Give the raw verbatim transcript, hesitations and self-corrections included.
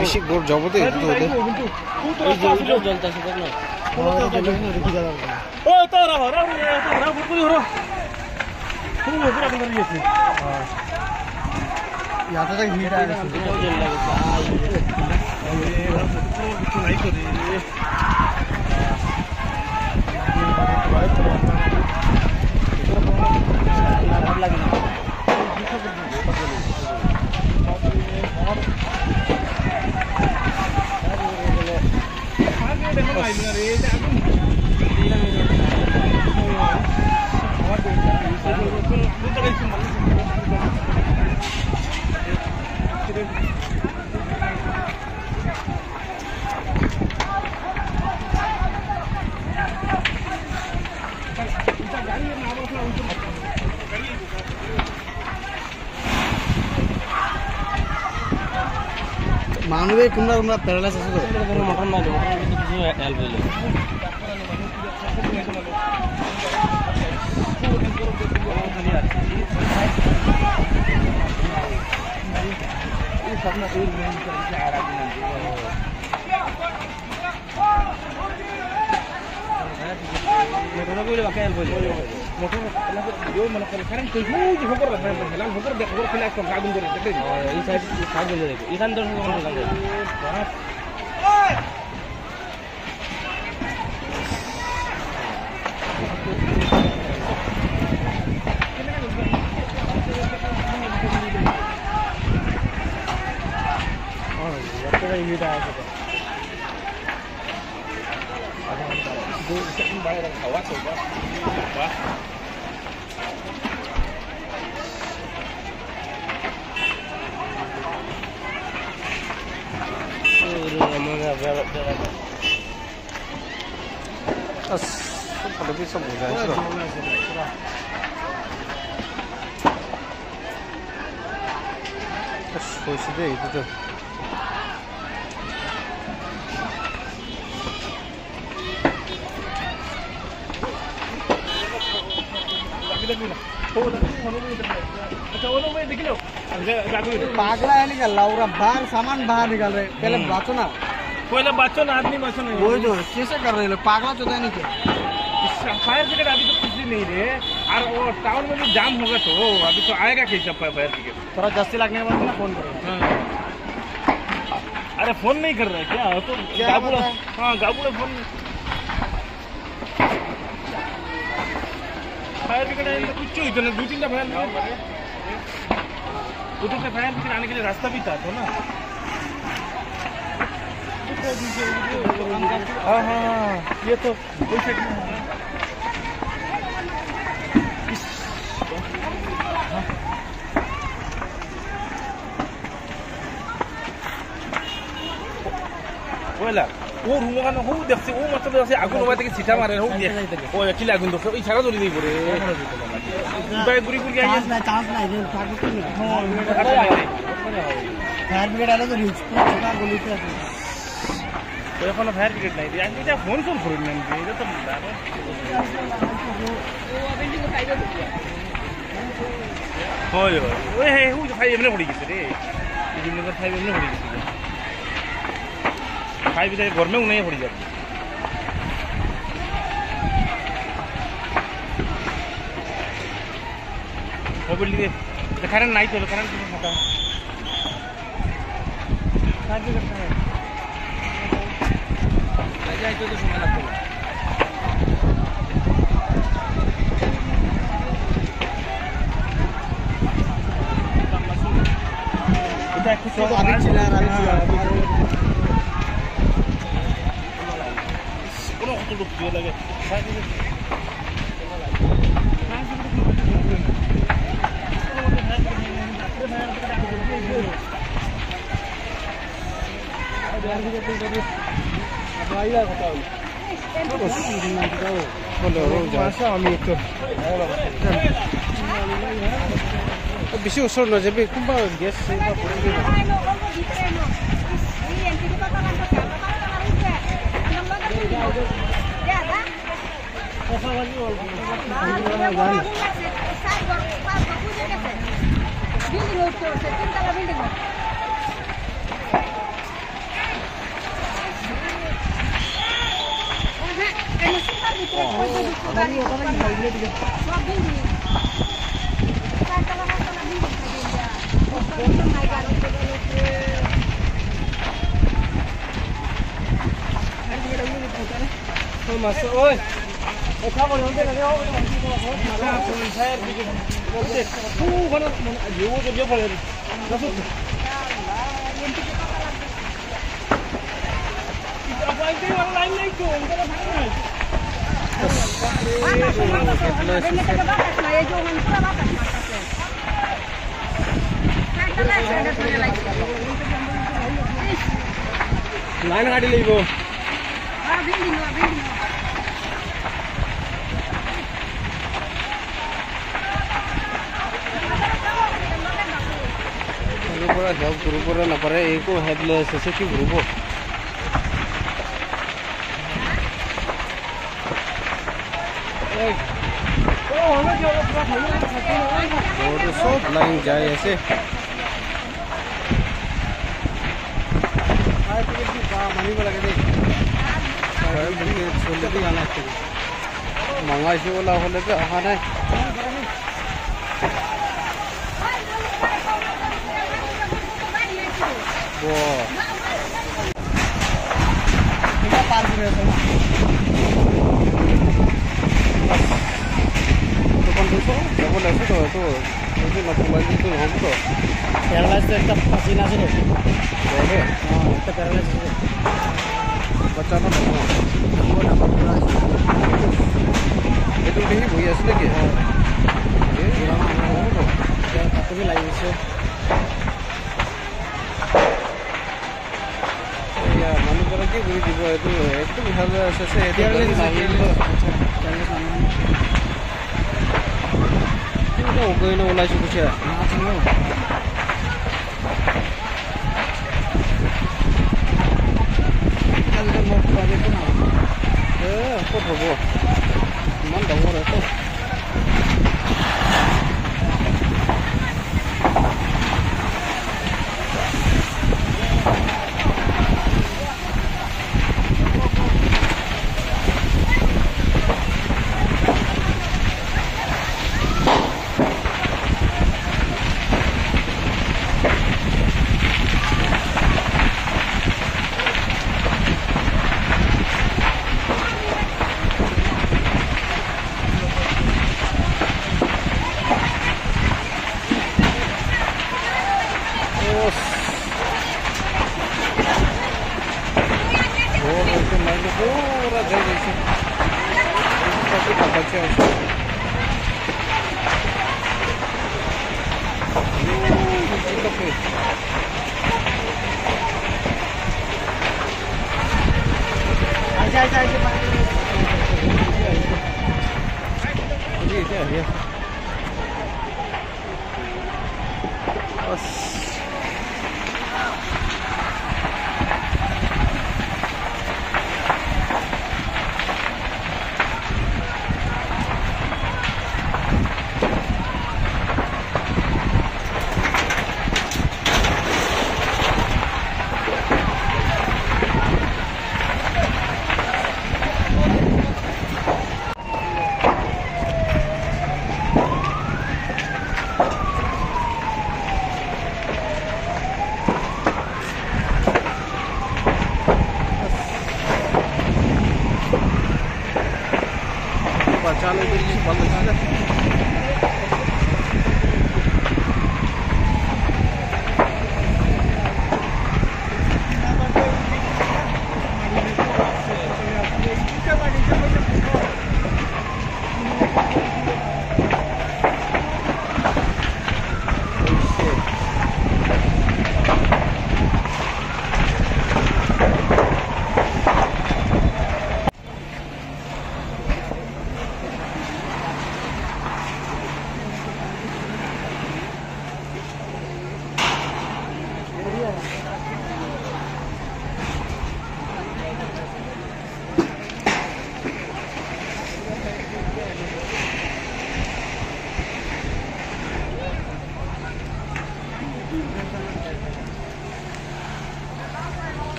Bishi ghor jabo de, etu tu hote. Yate tak heat ahi ase. Manu de kunba kunba paralyze ase to. Motor nai, motor nai, help hoile. As, phale bi sob bujai ase. As, hoise de, etu tu. पागला है नहीं कर, लाउरा बाहर सामान बाहर निकाल रहे, पहले हम्म। बांचो ना। पहले बांचो ना, आदमी बांचो ना। वही तो, कैसे कर रहे हैं लोग, पागला चौदह नहीं क्या? फायर ब्रिगेड अभी तो कुछ भी नहीं रहे, और वो टाउन में भी जाम होगा तो अभी तो आएगा कैसे फायर ब्रिगेड? थोड़ा जस्ती लगने के बाद ना फोन करेगा। हाँ। अरे फोन नहीं कर रहा है क्या? तो क्या गाबुड़ा, पता? हाँ, गाबुड़ा फोन। फायर ब्रिगेड आने तो कुछ ही इतना दो तीन फायर ब्रिगेड। उधर से फायर ब्रिगेड आने के लिए रास्ता भी था, तो ना। हाँ, हाँ, हाँ, ये तो कोई सेट नहीं है। Wala, o room kan ho dekse, o matlab dekse, agun obai thake sita mare, ho dekh. O, actually agun dekse, ei jhaga joli dibo re. Ibai guri guri ahi ase. Chance nai, chance nai, fire brigade nai. Fire brigade ale to risk, pura jhaga goli te ase. Oi, ekhono fire brigade nai de. Ami eta phone phone kori nai de. Eta to Hoi, hoi. Oi, hei, hui, five M ne pori gise re. Ei din number five M ne pori gise re. Five M ghor mein unai pori jabo. Hoi, bol diye. Current nai to, current to khata. Bisi usor najabi, kunba gas. Line kati lebo. Manu para help kuribo para napare, eko help loi ase, ki kuribo? Ghor te sob line jai ase. Fire brigade hoile bi aha nai. Mangai se ola hoile bi aha nai. Wow. Paralyze to ekta pasi na ase de. Paralyze? Oh, ekta paralyze ase. Bacha na dangor? Dangor, dangor pura ase. Etu bishi bohi ase naki? Oh. Eh? Pura dangor. Etu bi lagi ase. Eya, manu para ki kuri dibo, etu ekdum bhal ase, se etu gari nahilibo. Kintu ukoi na ulai se kuche. Eh, kot hobo? Iman dangor ase. Ghor ekdum manu pura jai jaise. Ekta bi nabachi ase. Bacha loi bishi bhal lagise.